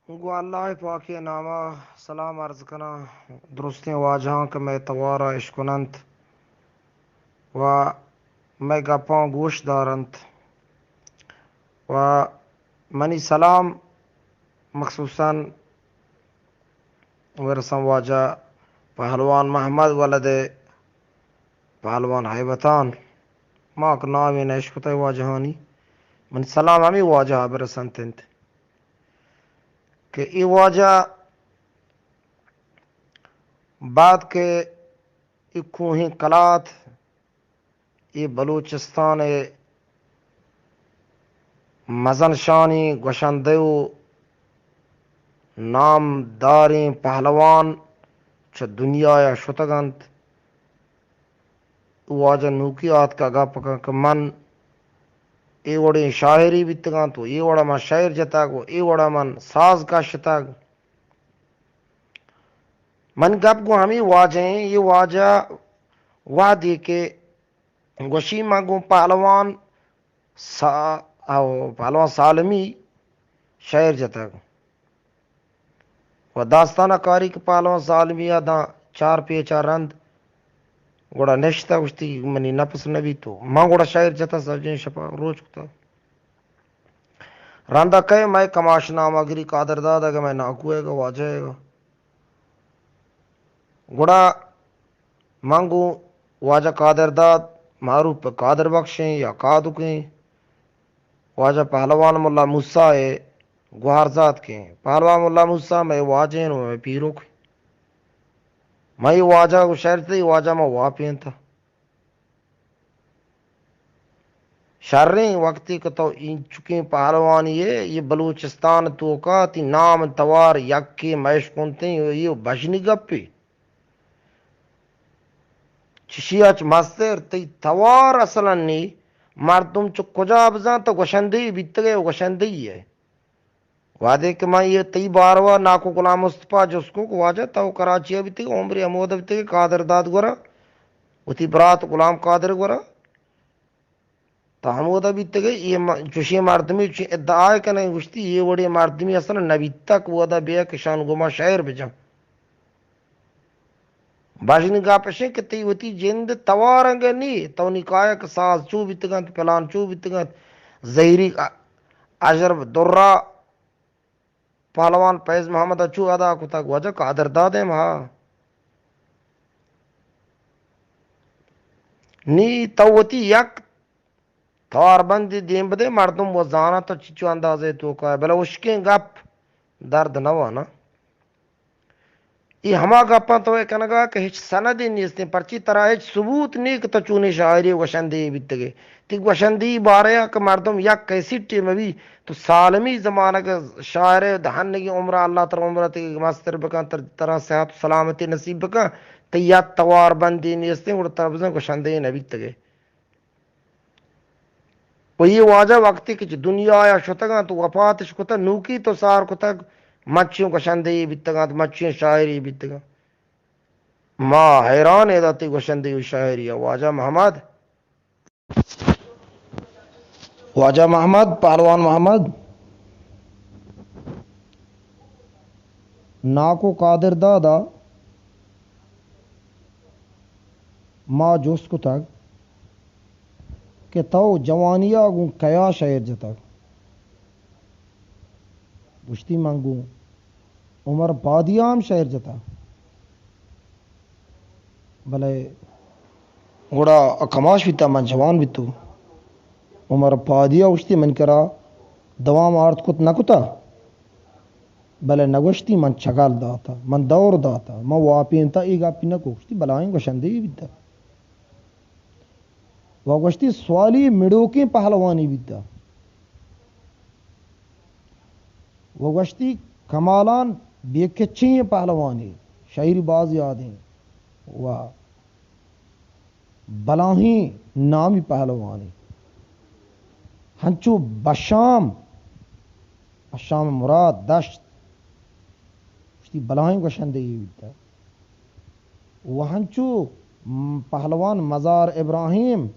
گوں اللہ پاکیں نام ءَ سلام عرض کناں درستیں واجہاں کہ مئے توار ءَ اشکننت و مئے گپاں گوش دارنت و منی سلام مخصوصاً ورساں واجہ پہلوان محمد ولد پہلوان ہیبتان، ما کہ نامے نہ اشکتہ واجہانی، منی سلام ہمے واجہ ءَ برسنت انت کہ اے واجہ بعد کہ اے کوہیں کلات، اے بلوچستان ءِ مزن شانیں گوشندہ و نامداریں پہلوان چہ دنیا ءَ شتگ انت۔ واجہ نوکی آتکا گپ کن کہ من اے وڑیں شاعری بیتگ انت و اے وڑا من شعر جتگ و اے وڑا من ساز کشتگ۔ من گپ گوں ہمے واجہ ایں، اے واجہ وہدے کہ گوشی من گوں پہلوان سا-، او پہلوان سالمی شعر جتگ و داستان کاری کہ پہلوان سالمی ءَ داں چار پیچ ءَ رند گڑا نشتہ گوشتی منی نپس نہ بیت و من گڑا شعر جتہ سجیں شپا روچ کتہ۔ رندا کئے مئے کماش نامگری قادر داد ءَ کہ مئے ناکو ءَ کہ واجہ ءَ کہ۔ گڑا من گوں واجہ قادر داد، معروف پہ قادر بخش ایں یا قادک ایں، واجہ پہلوان ملا موسیٰ ءِ گوہارزاتک ایں۔ پہلوان ملا موسیٰ مئے واجہ ایں و مئے پیرک۔ مئے واجہ گوں شعر جتہ، واجہ ما واپینتہ۔ شریں وقتے کہ تو اینچکیں پہلوانے ئے، اے بلوچستان توکا تئی نام توار یکے مہ اشکنتیں، اے بژنی گپے۔ چشی ءَ چہ مستر تئی توار اصلاً نی، مردم چہ کجا بزاں تو گوشندہے بیتگ ئے و گوشندہے ئے۔ وہدے کہ من اے تئی باروا ناکو غلام مصطفیٰ جست کو کہ واجہ تو کراچی ءَ بیتگ ئے، عمرے ہمودا بیتگ ئے، قادر داد گورا، وتی برات غلام قادر گورا، تو ہمودا بیتگ ئے، اے م-، چوشیں مردمے چوشیں ادعا کنگ، گوشتی اے وڑیں مردمے اصلاً نہ بیتگ، اودا بیا کہ شان گوما شعر بجن۔ بژنی گپ اش انت کہ تئی وتی جند توار انگہ نی، تو نی کایہ کہ ساز چو بیتگ انت، پلان چو بیتگ انت، زہیری ا-، اشرف درہ پہلوان فیض محمد ءَ چو ادا کتگ، واجہ قادر داد ءِ ما۔ نی تو وتی یک توار بندی دیم بدے، مردم و زاناں تو چچو اندازے توکا ئے، بلے ہشکیں گپ درد نہ واناں۔ اے ہما گپاں تو اے کنگا کہ ہچ سندے نیستیں، پرچی ترا ہچ ثبوت نی کہ تو چونیں شاعرے و گوشندہے بیتگے۔ تئی گوشندہی بارہ ءَ کہ مردم یک کیسٹے مہ بی، تو سالمی زمانگ ءِ شاعرے، دہنگی عمرا اللہ ترا عمرا تئی مستر بکن، تر-، ترا صحت و سلامتی نصیب بکن، تئی یک توار بندے نیستیں، گڑا ترا بزاں گوشندہے نہ بیتگے۔ و اے واجہ وقتی کہ چہ دنیا ءَ شتگ انت و وفاتش کتگ، نوکی تو سار کتگ، مچیں گوشندہے بیتگ انت، مچیں شاعرے بیتگ انت۔ ما حیران ایں داں تئی گوشندہی و شاعری ءَ۔ واجہ محمد، واجہ محمد، پہلوان محمد، ناکو قادر دادا ما جست کتگ کہ تو جوانی ءَ گوں کیا شعر جتگ؟ گوشتی، من گوں عمر پادی ءَ ہم شعر جتگ، بلے گڑا کماش بیتگ، من جوان بیتگ۔ عمر پادی ءَ گوشتی، من کرا دوام آرت کت نہ کتگ، بلے نہ گوشتی من چگل داتگ، من دور داتگ، من واپینتگ، اے گپی نہ کت۔ گوشتی بلاہیں گوشندہے بیتگ۔ و گوشتی سوالی مڑوکیں پہلوانے بیتگ۔ و گوشتی کمالان بے کچیں پہلوانے، شاعری باز یادیں و بلاہیں نامی پہلوانے، ہنچو بشام، بشام مراد دشت، گوشتی بلاہیں گوشندہے بیتگ۔ و ہنچو پہلوان مزار ابراہیم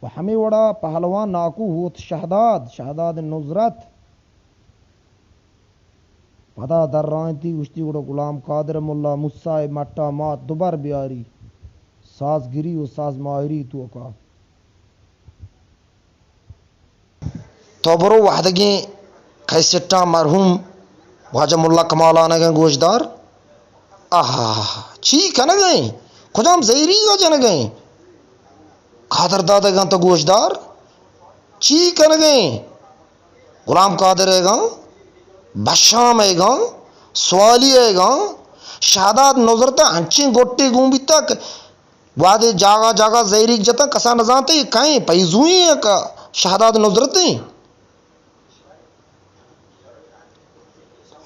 و ہمے وڑا پہلوان ناکو ہوت شہداد، شہداد نصرت، پدا درائینتی گوشتی، گڑا غلام قادر ملا موسی ءِ مٹا مات دوبر بیاری، سازگری و ساز ماہری توکا۔ تو برو وہدگیں کیسٹاں مرحوم واجہ ملا کمالانگیں گوشدار۔ آہا، چی کنگیں؟ کجام زہیریگا جنگیں؟ قادر دادگاں تو گوشدار۔ چی کنگیں؟ غلام قادر ایگاں، بشام ایگاں، سوالی ایگاں، شہداد نصرت انچیں گٹے گون بیتا کہ وہدے جاگہ جاگہ زہیریگ جتاں، کسا نزانت اے کئیں، پیزوئیں کہ شہداد نصرتیں۔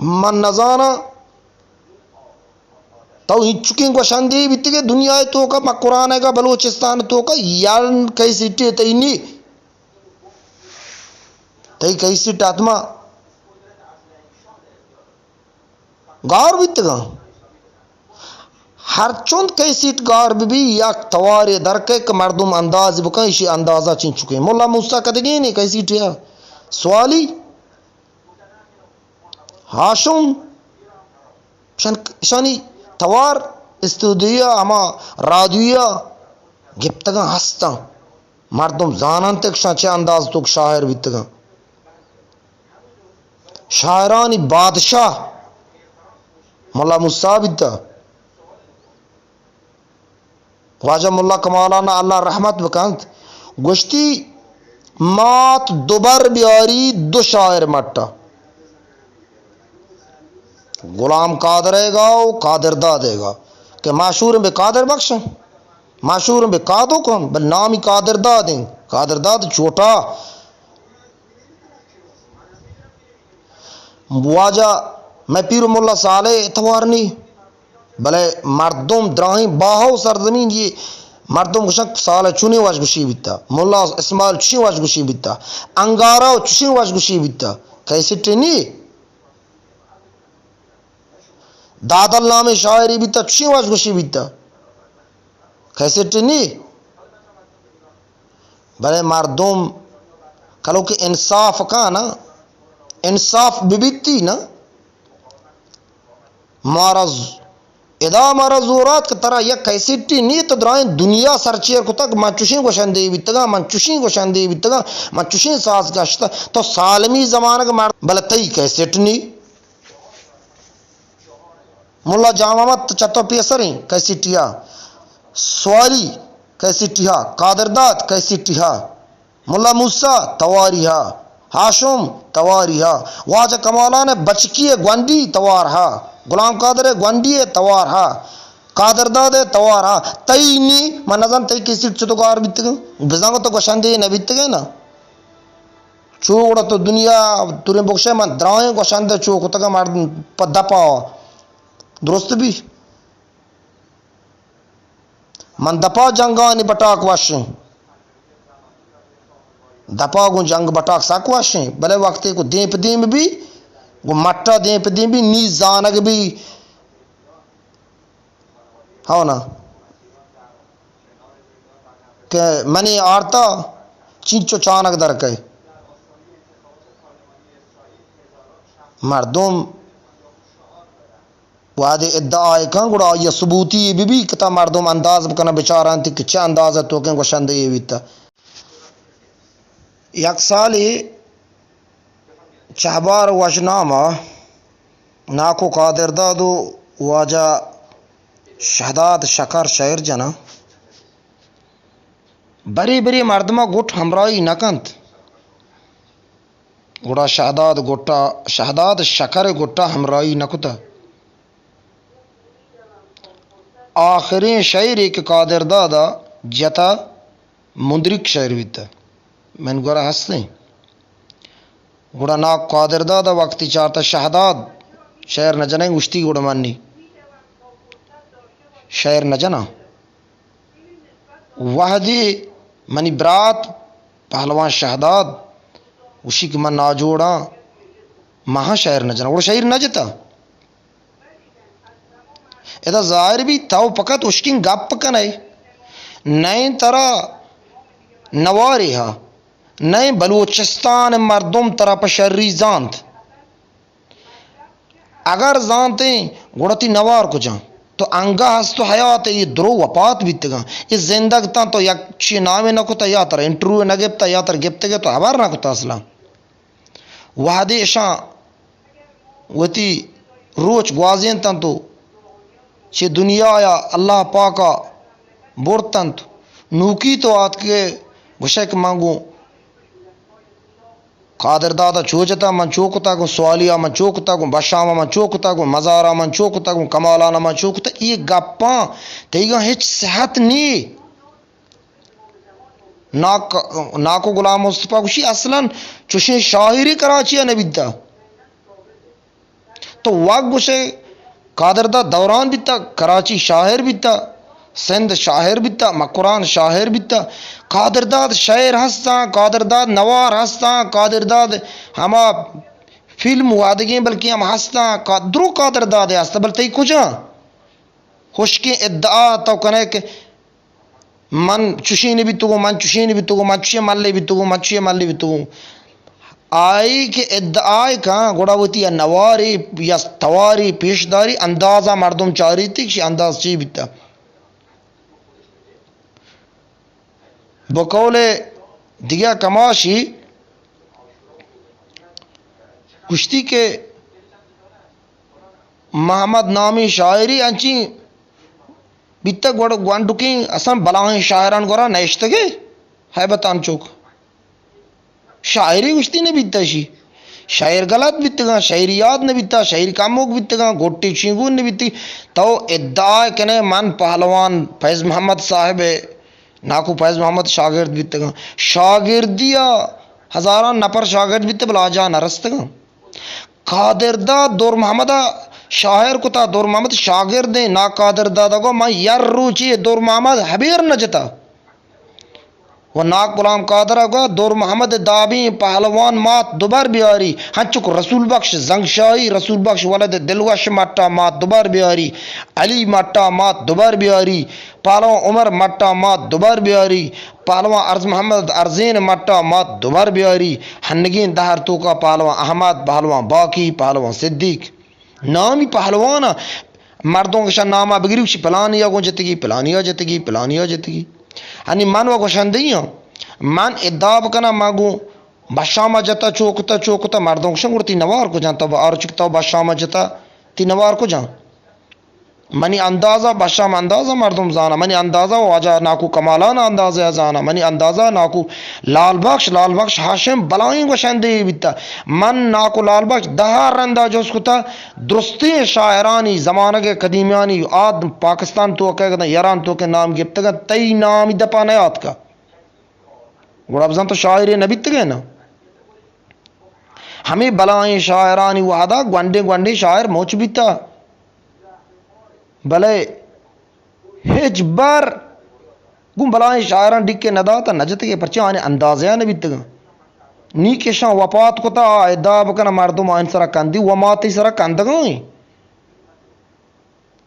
من نزاناں تو ہنچکیں گوشندے بیتگے دنیا ءِ توکا، مکران ءَ بلوچستان ءِ توکا، یا کیسٹے تئی نی، تئی کیسٹ آتما گار بیتگاں۔ ہر چند کیسٹ گار بہ بی، یک توارے درکئے کہ مردم انداز بکن، ایشی اندازہ چنچکیں۔ ملا موسی کدگیں نے کیسٹیا؟ سوالی، ہاشم، شن-، شانی توار استودیویا، ہما رادیویا گپتگاں ہستاں۔ مردم زاننت کہ شان چہ انداز توک شاعر بیتگاں۔ شاعرانی بادشاہ ملا موسی بیتا۔ واجہ ملا کمالان ءَ اللہ رحمت بکنت، گوشتی، مات دوبر بیاری دو شاعر مٹا، غلام قادر ایگا و قادر داد ایگا، کہ مشہور بہ قادر بخش، مشہور بہ قادو کن، بل نامی قادر داد ہیں۔ قادر داد چھوٹا واجہ مئے پیر ملا صالح توار نی، بلے مردم دراہیں باہو سرزمین یہ مردم گوشن صالح چونی وش گوشی بیتا، ملا اسماعیل چونی وش گوشی بیتا، انگارا چونی وش گوشی بیتا، کیسٹ نی؟ دادل نامیں شاعری بیتا، چونی وش گوشی بیتا، کیسٹ نی؟ بلے مردم کلو کہ انصاف کا نا، انصاف ببیتی نا، مارا ز-، ادا مارا زورات کہ ترا یک کیسٹی نی، تو درائیں دنیا سرچیر کتگ، من چوشیں گوشندے بیتگاں، من چوشیں گوشندے بیتگاں، من چوشیں ساز گشتہ، تو سالمی زمانگ مرد، بلے تئی کیسٹ نی۔ ملا جام احمد چہ تو پیسریں کیسٹیا، سوالی کیسٹیا، قادر داد کیسٹیا، ملا موسی تواریا، ہاشم تواریا، واجہ کمالان بچکی گونڈی توارہا، غلام قادر گونڈی توارہا، قادر داد توارہا، تئی نی، من نزان تئی کیسٹ چتو گار بیتگیں، بزاں تو گوشندے نہ بیتگیں نا۔ چو گڑا تو دنیا توریں بگشئے، من درائیں گوشندہ چو کتگاں مردم پہ دپا، درست بی؟ من دپا جنگانی بٹاک وشیں، دپا گوں جنگ بٹاک سک وشیں، بلے وقتے کو دیم پہ دیم بی، گوں مٹا دیم پہ دیم بی، نی زانگ بی، ہو نا، کہ منی آرتا چینچو چانگ در کئے۔ مردم وہدے ادعا کن، گڑا آئی ثبوتی بہ بی کہ تا مردم انداز بکنن، بچارنت کہ چہ انداز توکیں گوشندے بیتا۔ یک سالے چہبار وشنام ء ناکو قادر داد و واجہ شہداد شکر شعر جناں۔ برے برے مردم ء گٹ ہمراہی نہ کنت، گڑا شہداد گٹا، شہداد شکر گٹا ہمراہی نہ کتہ۔ آخریں شعرے کہ قادر داد ء جتہ مندریک شعر بیتہ، من گورا ہستیں۔ گڑا ناکو قادر داد ء وقتی چارتہ شہداد شعر نہ جنئے، گوشتی گڑا من نی شعر نہ جناں۔ وہدے منی برات پہلوان شہداد گوشی کہ من ناجوڑاں، من ہاں شعر نہ جناں، گڑا شعر نہ جتہ۔ ادا ظاہر بی تو فقط اشکیں گپ کنئے، نئیں ترا نوارے ہا، نئیں بلوچستان مردم ترا پہ شری زانت۔ اگر زانتیں، گڑا تئی نوار کجا؟ تو انگہ ہست و حیات ئے، اے درو وپات بیتگاں۔ اے زندگ تاں تو یک چی نامے نہ کتا، یا ترا انٹرویو نہ گپتا، یا ترا گپتگے تو ہبر نہ کتا اصلاً۔ وہدے اشاں وتی روچ گوازینتنت و چہ دنیایا اللہ پاکا برتنت، نوکی تو آتکگئے گوشئے کہ من گوں قادر دادا چو جتا، من چو کتا، گوں سوالیا من چو کتا، گوں بشاما من چو کتا، گوں مزارا من چو کتا، گوں کمالانا من چو کتا، اے گپاں تئیگاں ہچ صحت نی۔ ناک-، ناکو غلام مصطفی گوشی، اصلاً چوشیں شاعری کراچی ء نہ بیتا۔ تو وت گوشے قادر داد دوران بیتا، کراچی شاعر بیتا، سندھ شاعر بیتا، مکران شاعر بیتا۔ قادر داد شعر ہستاں، قادر داد نوار ہستاں، قادر داد ہما فلم وادگیں بلکیں ہم ہستاں، کا-، درو قادر داد ہست، بل تئی کجا؟ ہشکیں ادعا تو کنے کہ من چشیں بیتگوں، من چشیں بیتگوں، من چشیں ملے بیتگوں، من چشیں ملے بیتگوں۔ آئی کہ ادعا کاں، گڑا وتی یا نواری یا تواری پیش داری، اندازہ مردم چاریتی کہ انداز چی بیتا۔ بقول دیگہ کماشی گوشتی کہ محمد نامی شاعری انچیں بیتگ، گڑ-، گونڈکیں اصلاً بلاہیں شاعران گورا نشتگے، ہیبت انچوک۔ شاعری گوشتی نہ بیتا شی۔ شعر غلط بیتگاں، شعر یاد نہ بیتا، شعر کموک بیتگاں، گوٹی چینگون نہ بیتی۔ تو ادعا کنے من پہلوان فیض محمد صاحب، ناکو فیض محمد شاگرد بیتگاں۔ شاگردیا ہزاران نفر شاگرد بیتے، بلا جا نہ رستگاں۔ قادر داد دور محمد ء شاعر کتا، دور محمد شاگردیں۔ ناک قادر داد ء گو من یر روچی دور محمد حبیر نہ جتا۔ و ناک غلام قادر ء گو دور محمد دابیں پہلوان مات دوبر بیاری، ہنچک رسول بخش زنگشاہی، رسول بخش ولد دلوش مٹا مات دوبر بیاری، علی مٹا مات دوبر بیاری، پہلوان عمر مٹا مات دوبر بیاری، پہلوان ارز محمد ارزین مٹا مات دوبر بیاری، ہنگین دہر توکا پہلوان احمد، پہلوان باقی، پہلوان صدیق۔ نامی پہلوان ء مردم گشن ناما بگری، گوشی پلانی ء گوں جتگی، پلانی ء جتگی، پلانی ء جتگی۔ ہنی من و گوشندگی ہاں، من ادعا بکناں، ما گوں بشام ء جتا، چوکتا، چوکتا، مردم گشن گڑتی نوار کجان، تو آرچک تو بشام ء جتا، تی نوار کجان؟ منی اندازہ، بشام اندازہ مردم زاناں، منی اندازہ واجہ ناکو کمالان اندازہ زاناں، منی اندازہ ناکو لال بخش، لال بخش ہاشم بلائیں گوشندے بیتا۔ من ناکو لال بخش دہ رندا جست کتا، درستیں شاعرانی زمانگ قدیمیانی آد پاکستان تو کہ ایران تو کہ نام گپتگا، تئی نامی دپا نیاتکا۔ گڑا بزاں تو شاعرے نہ بیتگے نا۔ ہمے بلائیں شاعرانی وہدا گونڈیں گونڈیں شاعر موچ بیتا۔ بلے ہچ بر گوں بلائیں شاعراں ڈیکے نہ داتا، نہ جتگے، پرچہ آنے اندازہ نہ بیتگاں۔ نی کشاں وپات کتا، آ ادعا بکنا مردم آئین سرا کندی و ماتی سرا کندگاں۔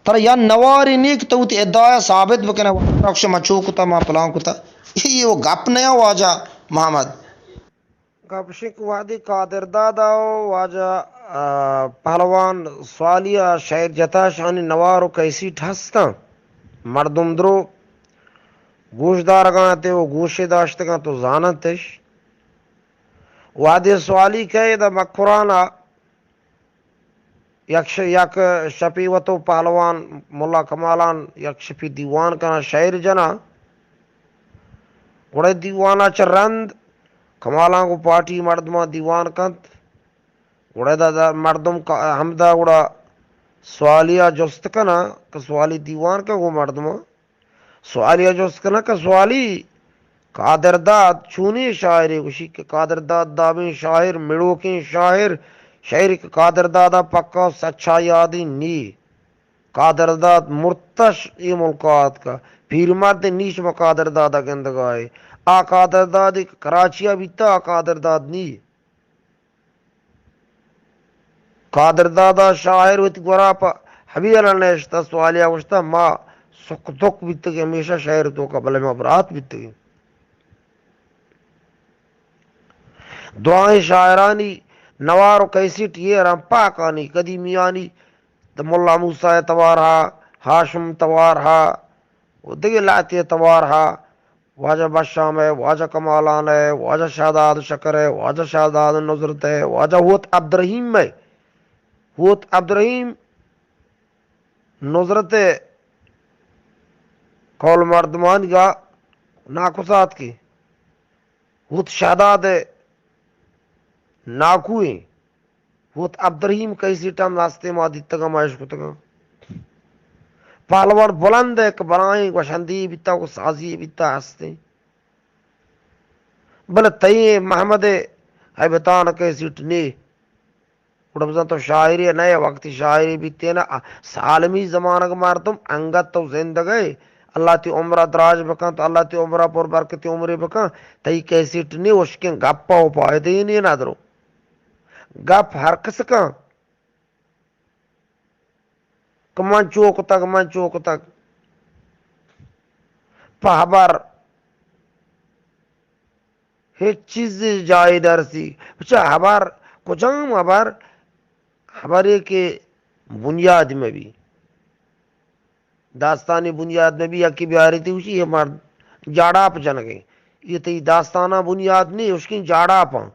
ترا یا نواری نیک تو وتی ادعایا ثابت بکنے، وقت رکش ما چو کتا، ما پلان کتا۔ یہ وہ گپ نیا واجہ محمد۔ گپ شنک وہدی قادر دادا و واجہ، آ، پہلوان سوالی آ شعر جتا، شانی نوار و کیسیٹ ہستاں۔ مردم درو گوش دارگاں تے و گوشے داشتگاں تو زانتش۔ وہدی سوالی کئے دا مکرانا یک ش-، یک شپی وتو پہلوان ملا کمالان یک شپی دیوان کناں، شعر جناں۔ گڑا دیوانا چہ رند کمالان گوں پارٹی مردماں دیوان کنت۔ گڑا دا، دا مردم کا-، ہمدا گڑا سوالیا جست کناں کہ سوالی دیوان کن گوں مردماں۔ سوالی ء جست کناں کہ سوالی قادر داد چونیں شاعرے؟ گوشی کہ قادر داد دابیں شاعر، مڑوکیں شاعر، شعر کہ قادر داد ء پکا و سچا یادیں نی۔ قادر داد مرتش اے ملک ء آتکا۔ پیرمرد نی شما قادر داد ء گندگا ئے۔ آ قادر داد کہ کراچی ء بیتا، آ قادر داد نی۔ قادر دادا شاعر وتی گورا پہ حویل ء نشتہ، سوالیا گوشتہ، ما سک دک بیتگیں ہمیشہ شعر توکا، بلے ما برات بیتگیں۔ دعائیں شاعرانی نوار و کیسٹ یہ رم پاکانی قدیمیانی، د ملا موسیٰ توار ہا، ہاشم توار ہا، و دگہ لہتے توار ہا، واجہ بشام ہے، واجہ کمالان ہے، واجہ شہداد شکر ہے، واجہ شہداد نصرت ہے، واجہ ہوت عبدالرحیم ہے۔ ہوت عبدالرحیم نصرت ہے، قول مردمانی گا ناکسات کے۔ ہوت شہداد ہے، ناکوئیں۔ ہوت عبدالرحیم کیسٹ ہم ہستے، ما دیتگاں، ما اشکتگاں۔ پہلوان بلند ہے کہ بلائیں گوشندی بیتا، کو سازی بیتا ہستے۔ بلے تئی محمد ہے، ہے بتان کیسٹ نے۔ گڑا بزاں تو شاعری نئے، وقتی شاعری بیتے نا، سالمی زمانگ مردم انگت تو زندگ ہے، اللہ تی عمرہ دراج بکن، تو اللہ تی عمرہ پر برکتی عمرے بکن، تئی کیسٹ نے اشکیں گپا و پائدے نے ندرو۔ گپ ہر کس کن کہ من چو کتگ، من چو کتگ۔ پہ ہبر ہچ چیز جائے نرسی۔ بچہ ہبر، کجام ہبر؟ ہبرے کہ بنیاد مہ بی۔ داستانی بنیاد مہ بی، یکی بیاری تی گوشی، یہ مرد جاڑاپ جنگے۔ یہ تئی داستانا بنیاد نہیں، اشکیں جاڑاپاں۔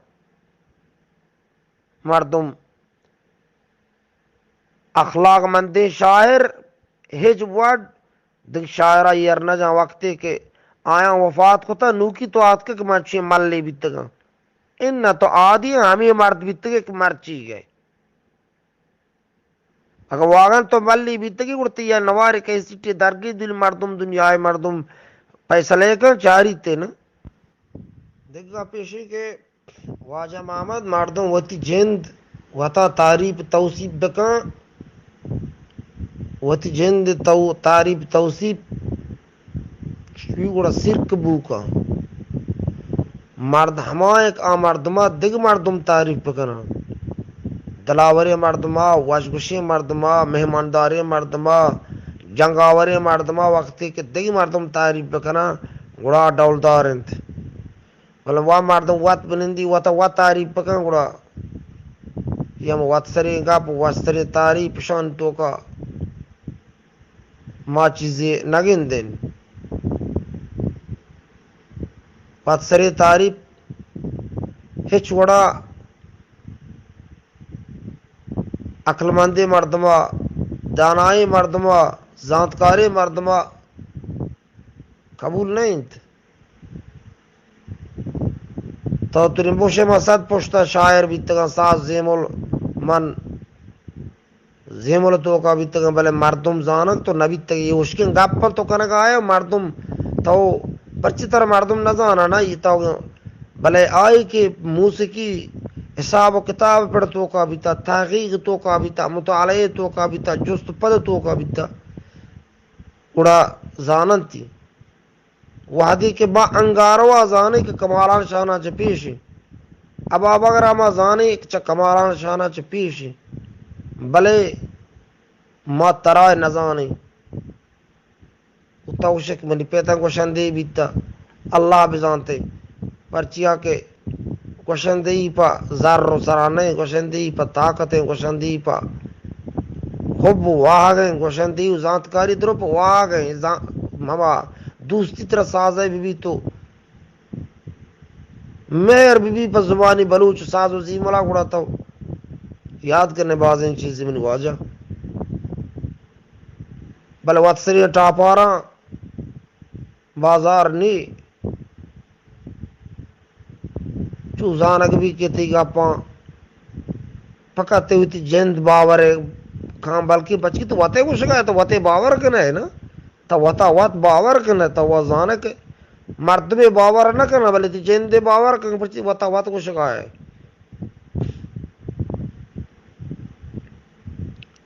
مردم اخلاق مندیں شاعر ہچ وڑ دگہ شاعرا ایر نہ جاں، وقتے کہ آیاں وفات کتا، نوکی تو آتکے کہ من چی ملے بیتگاں۔ اناں تو عادی ہمے مرد بیتگے کہ مرچی گئے۔ اگہ واگن تو ملے بیتگی گڑتی یا نوارے کیسٹے درگی دل مردم، دنیائے مردم فیصلے کن چاری تے نا۔ دگہ پیشی کہ واجہ محمد، مردم وتی جند وتا تعریف توصیف بکن، وتی جند تو تعریف توصیف شوی گڑا سرک بوکن۔ مرد ہما یک آ مردما دگ مردم تعریف بکنن۔ دلاوریں مردما، وشگوشیں مردما، مہمانداریں مردما، جنگاوریں مردما وقتی کہ دگ مردم تعریف بکنن، گڑا ڈولدار انت۔ بلے وا مردم وت بنندی، وتا وت تعریف بکن، گڑا یہ ہم وت سریں گپ، وت سریں تعریف شان توکا ما چیزے نہ گندیں۔ وت سریں تعریف ہچ وڑا عقلمندیں مردما، دانائیں مردما، زانتکاریں مردما قبول نہ انت۔ تو ترمبوش ما صد پشتا شاعر بیتگاں، ساز زیمل من زیمل توکا بیتگاں، بلے مردم زانگ تو نہ بیتگ۔ یہ اشکیں گپاں تو کنگا آئے مردم، تو پرچی تر مردم نہ زانا نا، یہ تو بلے آئی کہ موسیقی حساب و کتاب پر توکا بیتا، تحقیق توکا بیتا، مطالعے توکا بیتا، جست پد توکا بیتا، گڑا زاننتی۔ وہدے کہ ما انگاروا زانیں کہ کمالان شانا چہ پیشیں، ابابگر ما زانیں کہ چہ کمالان شانا چہ پیشیں، بلے ما ترا نزانیں۔ و تو گوشے کہ منی پت ء گوشندے بیتا، اللہ بزانتے۔ پرچیا کہ گوشندہی پہ زر و سرا نئیں، گوشندہی پہ طاقتیں، گوشندہی پہ حب و واہگیں، گوشندہی و زانتکاری درو پہ واہگیں، زان-، ہما دوستی ترا سازے ببی تو مہر ببی پہ زبانی بلوچ ساز و زیملا، گڑا تو یاد کنے بازیں چیزے منی واجہ۔ بلے وت سری ٹاپاراں بازار نی چو زانگ بی کہ تئی گپاں فقط تئی وتی جند باور کاں، بلکیں بچکی تو وتے گوشگا ئے، تو وتے باور کنئے نا، تو وتا وت باور کنئے، تو وت زانئے کہ مردمے باور نہ کناں، بلے تئی جندے باور کن، پرچی وتا وت گوشگا ئے۔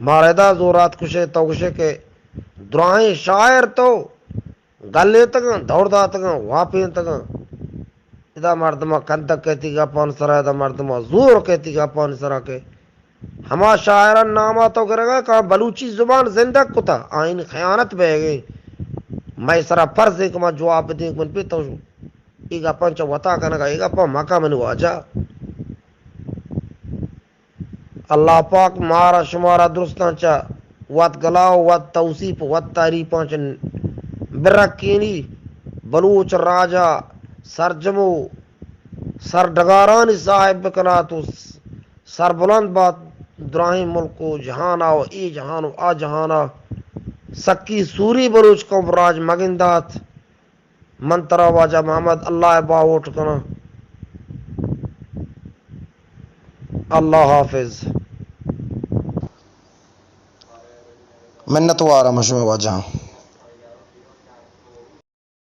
مارا ادا زورات کشے، تو گوشے کہ دراہیں شاعر تو گلینتگاں، دور داتگاں، واپینتگاں۔ ادا مردماں کندگ کئیتی گپانی سرا، ادا مردماں زور کئیتی گپانی سرا کہ ہما شاعران ناما تو گرگا کہ بلوچی زبان زندگ کتا، آئین خیانت بئیگیں۔ مئے سرا فرض ایں کہ ما جواب بدیں کہ من پہ تو اے گپاں چہ وتا کنگا، اے گپاں مکا منی واجہ۔ اللہ پاک مارا شمارا درستاں چہ وت گلا و وت توصیف و وت تعریفاں چہ برکینی، بلوچ راجا سرجم و سرڈگارانی صاحب بکنات و سربلند بات دراہیں ملک و جہانا و اے جہان و آ جہانا۔ سکی سوری بلوچ قوم راج مگندات۔ من ترا واجہ محمد اللہ ء باہوٹ کناں۔ اللہ حافظ۔ منتوار ہم شمئے واجہ۔